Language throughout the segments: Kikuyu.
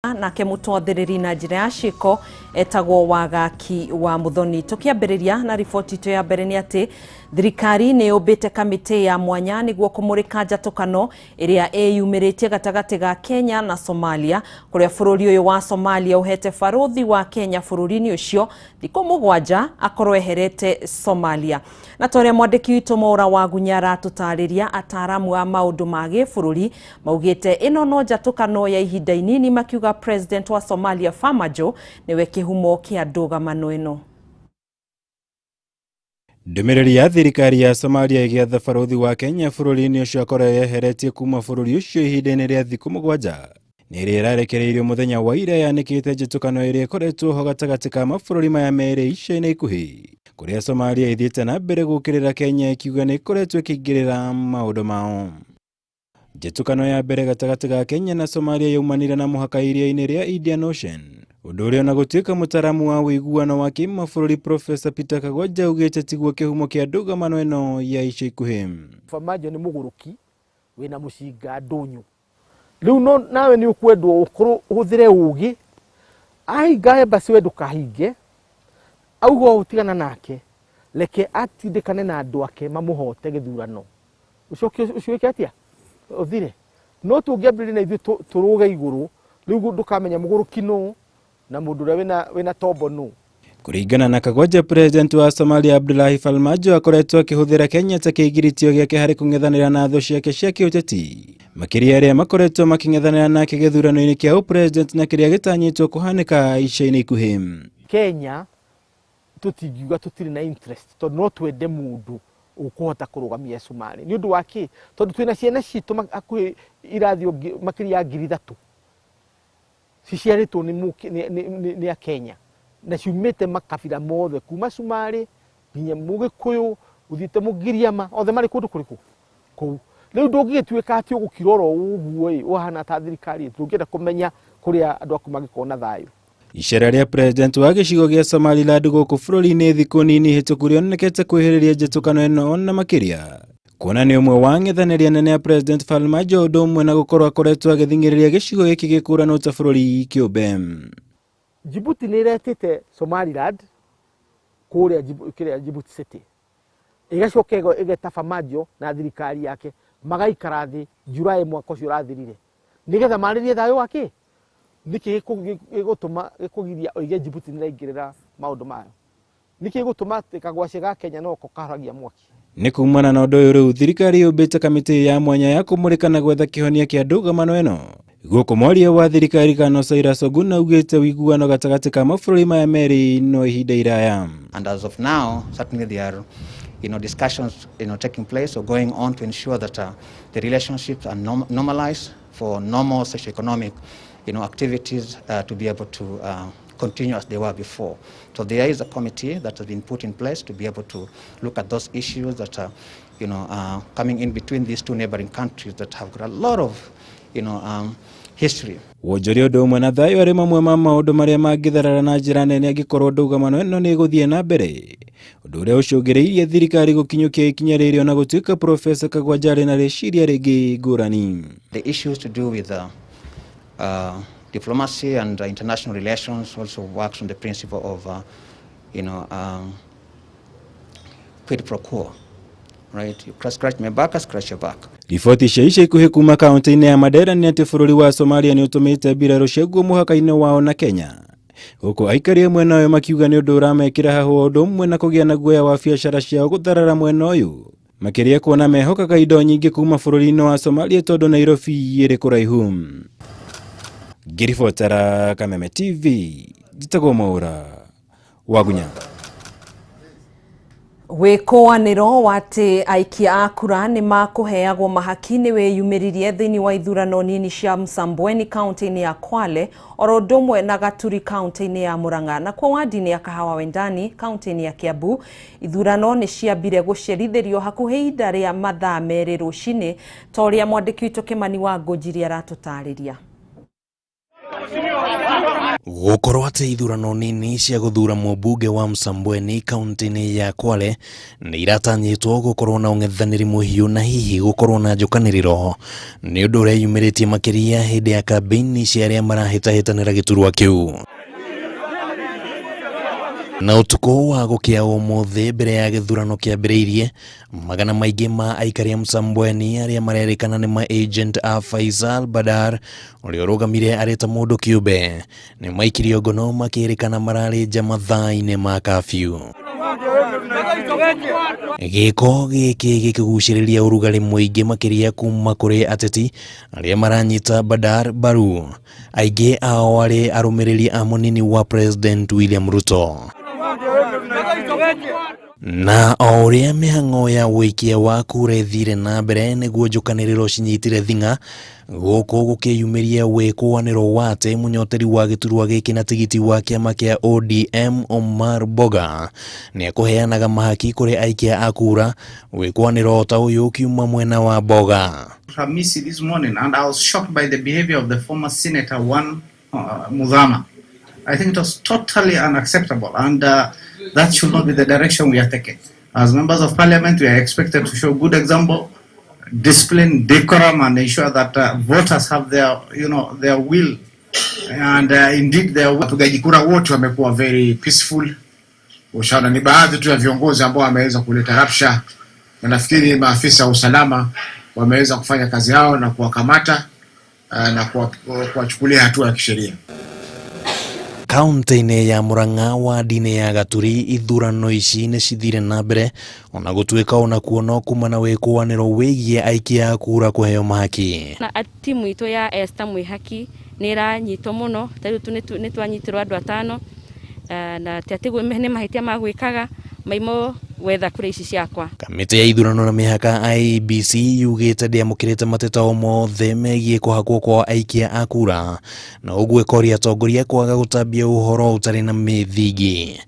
Nake mutwathiriri na njira ya ciiko etagwo Wagaki wa Muthoni. Tukiambiriria na riboti itu ya mbere ni ati thirikari ni yumbite kamiti ya mwanya niguo kumurika njatukano iria iyumiritie gatagati ga Kenya na Somalia, kuria bururi uyu wa Somalia uhete baruthi wa Kenya bururi-ini ucio thiku 7 akorwo eherete Somalia. Na toria mwandiki witu Maura wa Gunyara tutariria, ataramu a maundu ma gibururi maugite ino no njatukano ya ihinda inini, makiuga President wa Somalia Farmajo niwe kihumo kia ndugamano ino. Ndũmĩrĩri ya thirikari ya Somalia ĩgĩatha barũthi wa Kenya bũrũri-inĩ ũcio akorwo yeheretie kuma bũrũri ũcio ihinda-inĩ rĩa thikũ 7 nĩ ĩrĩa ĩrarekereirio mũthenya wa ira yanĩkĩte njĩtũkano ĩrĩa ĩkoretwo ho gatagatĩ ka mabũrũri maya merĩ ica-inĩ ikuhĩ, kũrĩa Somalia ĩthiĩte na mbere gũũkĩrĩra Kenya ĩkiuga nĩ ĩkoretwo ĩkĩingĩrĩra maũndũ mao. Njĩtũkano ya mbere gatagatĩ ga Kenya na Somalia yaumanire na mũhaka iria-inĩ rĩa Indian Ocean, ũndũ ũrĩa ona gũtuĩka mũtaramu wa ũiguano wa kĩmabũrũri Professor Peter Kagwanja augĩte tiguo kĩhumo kĩa ndũgamano ĩno ya ica ikuhĩ. Farmajo nĩ mũgũrũki wĩna mũcinga ndũnyũ. Rĩu no nawe nĩ ũkwendwo ũkorwo ũhũthĩre ũgĩ, ahinga embassy we ndũkahinge, auga ũtigana nake, reke atindĩkane na andũ ake mamũhote gĩthurano. Ũcoke ũcio wĩke atĩa? Ũthire. No tũngĩambĩrĩria na ithuĩ tũrũge igũrũ, rĩu ndũkamenya mũgũrũki nũ na mũndũ ũrĩa wĩna tombo nũ. Kũringana na Kagwanja, President wa Somalia Abdullahi Farmajo akoretwo akĩhũthĩra Kenya ta kĩgiritio gĩake harĩ kũng'ethanĩra na thũ ciake cia kĩũteti, makĩria arĩa makoretwo makĩng'ethanĩra nake gĩthurano-inĩ kĩa ũpresident na kĩrĩa gĩtanyĩtwo kũhanĩka ica-inĩ ikuhĩ. Kenya tũtingiuga tũtirĩ na interest tondũ no twende mũndũ ũkũhota kũrũgamia Somalia. Nĩ ũndũ wa kĩ? Tondũ twĩna ciana citũ hakuhĩ irathio makĩria ya 3,000 ciciarĩtwo nĩ a Kenya na ciumĩte makabira mothe kuma Somalia nginya Mũgĩkũyũ ũthiĩte Mũgiriama, othe marĩ kũndũ kũrĩkũ kũu. Rĩu ndũngĩgĩtuĩka atĩ ũgũkira oro ũguo ĩ, ũhana ta thirikari, tũngĩenda kũmenya kũrĩa andũ aku mangĩkorwo na thayũ. Icera rĩa President wa gĩcigo gĩa Somaliland gũkũ bũrũri-inĩ thikũ nini hĩtũku rĩonekete kwĩhĩrĩria njĩtũkano ĩno ona makĩria, kuona nĩ ũmwe wa ang'ethanĩri anene a President Farmajo, ũndũ ũmwe na gũkorwo akoretwo agĩthing'ĩrĩria gĩcigo gĩkĩ gĩkũranwo ta bũrũri kĩũmbe. Djibouti nĩ ĩretĩte Somaliland kũrĩa kĩrĩa Djibouti City, ĩgacoka ĩgeta Farmajo na thirikari yake magaikara thĩ July mwaka ũcio ũrathirire nĩgetha marĩrie thayũ wa kĩ? Nĩkĩ gĩgũtũma gĩkũgiria oige Djibouti nĩ ĩraingĩrĩra maũndũ mayo? Nĩkĩ gĩgũtũma atĩ kagwacĩ ga Kenya no ko kahoragia mwaki? Nĩ kumana na ũndũ ũyũ rĩu thirikari yũmbĩte kamĩtĩ ya mwanya ya kũmũrĩka na gwetha kĩhonia kĩa ndũgamano ĩno. Gũkũ mwaria wa thirikari Kano Cyrus Oguna augĩte ũiguano gatagatĩ ka mabũrũri maya merĩ no ihinda iraya. And as of now, certainly there are, discussions, taking place or going on to ensure that the relationships are normalized for normal socioeconomic, activities to be able to continue as they were before. So there is a committee that has been put in place to be able to look at those issues that are, coming in between these two neighboring countries that have got a lot of, history. Wonjoria ũndũ ũmwe na thayũ arĩ mamwe ma maũndũ marĩa mangĩtharara na njĩra nene angĩkorwo ndũgamano ĩno nĩ ĩgũthiĩ na mbere, ũndũ ũrĩa ũcũngĩrĩirie thirikari gũkinyũkia ikinya rĩrĩ ona gũtuĩka Professor Kagwanja arĩ na rĩciria rĩngĩ ngũrani. The issues to do with diplomacy and international relations also works on the principle of quid pro quo. Right? You scratch my back, I scratch your back. Riboti cia ica ikuhĩ kuma kaunti-inĩ ya Mandera nĩ atĩ bũrũri wa Somalia nĩ ũtũmĩte mbirarũ ciaguo mũhaka-inĩ wao na Kenya, gũkũ aikari a mwena ũyũ makiuga nĩ ũndũ ũramekĩra hahũ ũndũ ũmwe na kũgĩa na guoya wa biacara ciao gũtharara mwena ũyũ, makĩria kuona mehokaga indo nyingĩ kuma bũrũri-inĩ wa Somalia tondũ Nairobi ĩrĩ kũraihu. Ngĩribotera Kameme TV, njĩtagwo Mwaura Wagunya. Wĩkũanĩro wa atĩ aikia a kura nĩ makũheagwo mahaki nĩ wĩyumĩririe thĩinĩ wa ithurano nini cia Msambweni kaunti-inĩ ya Kwale oro ũndũ ũmwe na Gaturi kaunti-inĩ ya Murang'a. Nakuo wadi-inĩ ya Kahawa Wendani kaunti-inĩ ya Kiambu ithurano nĩ ciambire gũcerithĩrio hakuhĩ ihinda rĩa mathaa 2 rũcinĩ ta ũrĩa mwandĩki witũ Kĩmani wa Ngũnjiri aratũtarĩria. Gukorwo atĩ ithurano nini cia guthura mũmbunge wa Msambweni kaunti-inĩ ya Kwale nĩ iratanyĩtwo gukorwo na ũng'ethanĩri mũhiũ na hihi gukorwo na njũkanĩrĩro nĩ ũndũ ũreyumĩrĩtie makĩria hĩndĩ ya kambĩini cia arĩa marahĩtahĩtanĩra gĩturwa kĩu. Na ũtukũ wa gũkĩa ũmũthĩ mbere ya gĩthurano kĩambĩrĩirie, magana maingĩ ma aikari a Msambweni arĩa marerĩkana nĩ ma agent a Faisal Badar ũrĩa ũrũgamire arĩ ta mũndũ kĩũmbe nĩ maikirio ngono makĩrĩkana mararĩ nja mathaa-inĩ ma kafyu. Gĩko gĩkĩ gĩkĩgucĩrĩria ũrugarĩ mũingĩ makĩria kuma kũrĩ ateti arĩa maranyita Badar mbaru, aingĩ ao arĩ arũmĩrĩri a mũnini wa President William Ruto. Na o ũrĩa mĩhang'o ya ũikia wa kura ĩthire na mbere nĩguo njũkanĩrĩro cinyitire thing'a, gũkũ gũkĩyumĩria wĩkũanĩro wa atĩ mũnyoteri wa gĩturwa gĩkĩ na tigiti wa kĩama kĩa ODM Omar Boga nĩekũheanaga mahaki kũrĩ aikia a kura, wĩkũanĩro ta ũyũ ũkiuma mwena wa Boga. Hamisi this morning, and I was shocked by the behavior of the former senator, one Muthama. I think it was totally unacceptable, and that should not be the direction we are taking. As members of parliament, we are expected to show good example, discipline, decorum, and ensure that voters have their, their will, and indeed their will. Wapigaji kura wote wamekuwa very peaceful. Ushaona ni baadhi tu ya viongozi ambao wameweza kuleta rabsha, na nafikiri maafisa wa usalama wameweza kufanya kazi yao na kuwakamata na kuwachukulia hatua ya kisheria. Kaunti-inĩ ya Murang'a wadi-inĩ ya Gaturi ithurano ici nĩ cithire na mbere ona gũtuĩka onakuo no kuma na wĩkũanĩro wĩgiĩ aikia a kura kũheo mahaki. Na timu itũ ya Esther Mwihaki nĩ ĩranyitwo mũno, ta rĩu nĩ twanyitirwo andũ atano, na ti atĩ nĩ mahĩtia magwĩkaga maimo gwetha kura ici ciakwa. Kamĩtĩ ya ithurano na mĩhaka IEBC yugĩte ndĩamũkĩrĩte mateta o mothe megiĩ kũhakwo kwa aikia a kura na ũguo ĩkoria atongoria kwaga gũtambia ũhoro ũtarĩ na mĩthingi.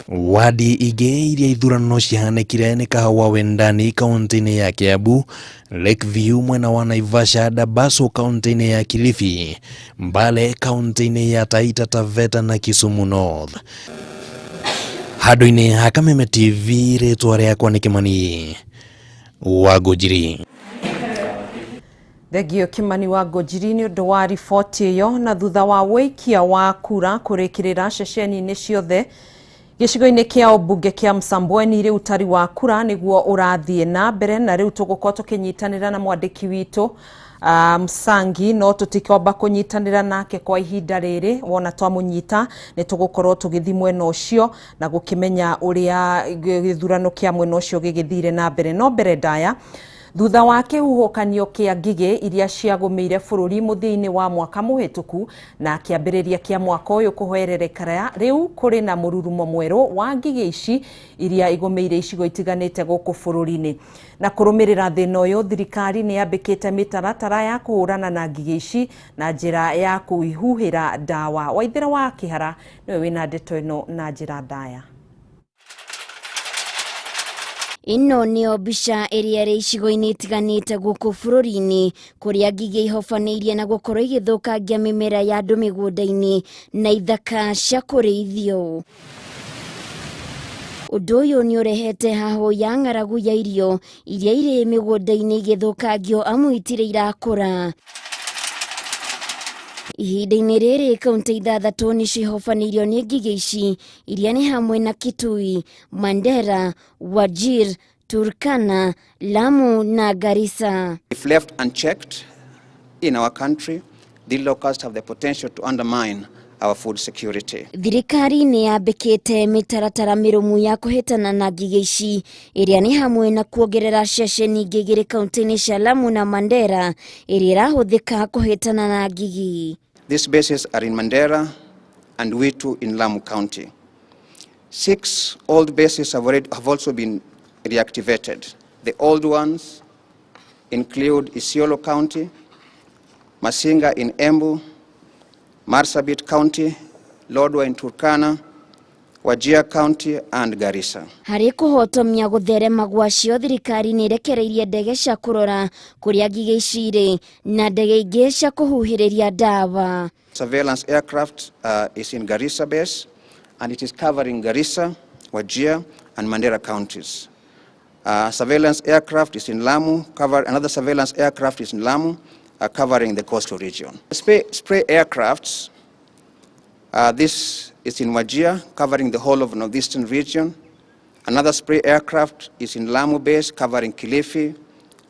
Wadi ingĩ iria ithurano cihanĩkire nĩ Kahawa Wendani kaunti-inĩ ya Kiambu, Lakeview mwena wa Naivasha, Dabaso kaunti-inĩ ya Kilifi, Mbale kaunti-inĩ ya Taita Taveta na Kisumu North. Handũ-inĩ ha Kameme TV, rĩtwa rĩakwa nĩ Kimani wa Ngũnjiri. Thengio Kimani wa Ngũnjiri nĩ ũndũ wa riboti ĩyo. Na thutha wa wĩikia wa kura kũrĩkĩrĩra ceceni-inĩ ciothe gĩcigo-inĩ kĩa ũmbunge kĩa Msambweni, rĩu ũtari wa kura nĩguo ũrathiĩ na mbere, na rĩu tũgũkorwo tũkĩnyitanĩra na mwandĩki witũ Msangi, no tũtikomba kũnyitanĩra nake kwa ihinda rĩrĩ. Wona twamũnyita nĩ tũgũkorwo tũgĩthiĩ mwena ũcio na gũkĩmenya ũrĩa gĩthurano kĩa mwena ũcio gĩgĩthire na mbere. No mbere ndaya, thutha wa kĩhuhũkanio kĩa ngigĩ iria ciagũmĩire bũrũri mũthia-inĩ wa mwaka mũhĩtũku na kĩambĩrĩria kĩa mwaka ũyũ kũhwererekera, rĩu kũrĩ na mũrurumo mwerũ wa ngigĩ ici iria igũmĩire icigo itiganĩte gũkũ bũrũri-inĩ. Na kũrũmĩrĩra thĩna ũyũ, thirikari nĩ yambĩkĩte mĩtaratara ya kũhũrana na ngigĩ ici na njĩra ya kũihuhĩra ndawa. Waithera wa Kĩhara nĩwe wĩna ndeto ĩno na njĩra ndaya. Ĩno nĩyo mbica ĩrĩa ĩrĩ icigo-inĩ itiganĩte gũkũ bũrũri-inĩ kũrĩa ngigĩ ihobanĩirie na gũkorwo igĩthũkangia mĩmera ya andũ mĩgũnda-inĩ na ithaka cia kũrĩithio. Ũndũ ũyũ nĩ ũrehete hahũ ya ng'aragu ya irio iria irĩ mĩgũnda-inĩ igĩthũkangio amu itirĩ irakũra. Ihinda-inĩ rĩrĩ kaunti ithathatũ nĩcio ihobanĩirio nĩ ngigĩ ici iria nĩ hamwe na Kitui, Mandera, Wajir, Turkana, Lamu na Garissa. If left unchecked in our country, the locusts have the potential to undermine our food security. Thirikari nĩ yambĩkĩte mĩtaratara mĩrũmu ya kũhĩtana na ngigĩ ici ĩrĩa nĩ hamwe na kuongerera ceceni ingĩ igĩrĩ kaunti-inĩ cia Lamu na Mandera ĩrĩa ĩrahũthĩka kũhĩtana na ngigĩ. These bases are in Mandera and Witu in Lamu County. 6 old bases have also been reactivated. The old ones include Isiolo County, Masinga in Embu, Marsabit County, Lodwar in Turkana, Wajir County and Garissa. Harĩ kũhotomia gũtherema gwacio, thirikari nĩ ĩrekereirie ndege cia kũrora kũrĩa ngigĩ ici irĩ na ndege ingĩ cia kũhuhĩrĩria ndawa. Surveillance aircraft is in Garissa base and it is covering Garissa, Wajir and Mandera counties. Surveillance aircraft is in Lamu, another surveillance aircraft is in Lamu, covering the coastal region. Spray aircrafts, this is in Wajir, covering the whole of northeastern region. Another spray aircraft is in Lamu base, covering Kilifi,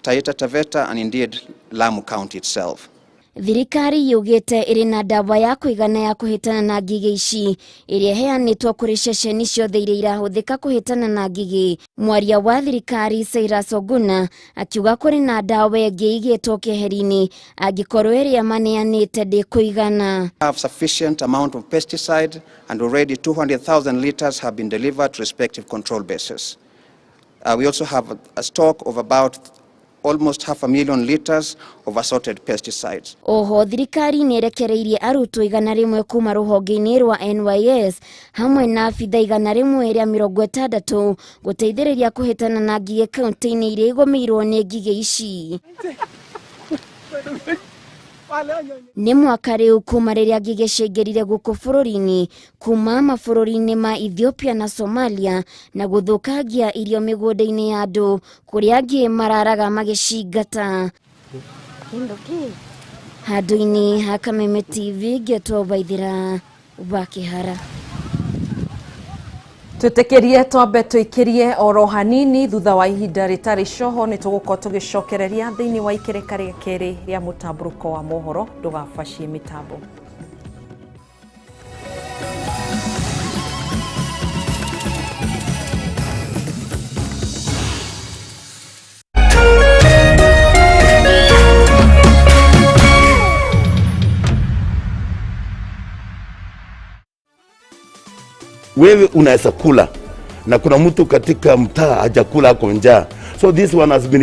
Taita Taveta, and indeed Lamu County itself. Thirikari yugĩte ĩrĩ na ndawa ya kũigana ya kũhĩtana na ngigĩ ici ĩrĩa ĩheanĩtwo kũrĩ ceceni ciothe iria irahũthĩka kũhĩtana na ngigĩ. Mwaria wa thirikari Cyrus Oguna akiuga kũrĩ na ndawa ĩngĩ ĩigĩtwo keheri-inĩ angĩkorwo ĩrĩa maneanĩte ndĩkũigana. Have sufficient amount of pesticide and already 200,000 liters have been delivered to respective control bases. We also have a stock of about almost 500,000 liters of assorted pesticides. Oho thirikari nĩ ĩrekereirie arutwo 100 kuma rũhonge-inĩ rwa NYS hamwe na abitha 160 gũteithĩrĩria kũhĩtana na ngigĩ kaunti-inĩ iria igũmĩirwo nĩ ngigĩ ici. Nĩ mwaka rĩu kuma rĩrĩa ngigĩ ciaingĩrire gũkũ bũrũri-inĩ kuma mabũrũri-inĩ ma Ethiopia na Somalia na gũthũkangia irio mĩgũnda-inĩ ya andũ kũrĩa angĩ mararaga magĩcingata. Handũ-inĩ ha Kameme TV ngetwo Waithĩra wa Kĩhara. Twĩtĩkĩrie twambe tũikĩrie oro hanini thutha wa ihinda rĩtarĩ coho nĩ tũgũkorwo tũgĩcokereria thĩinĩ wa ikereka rĩa kerĩ rĩa mũtambũrũko wa mohoro. Ndũgabacie mĩtambo. Wewe unaweza kula na kuna mtu katika mtaa hajakula, ako njaa. So this one has been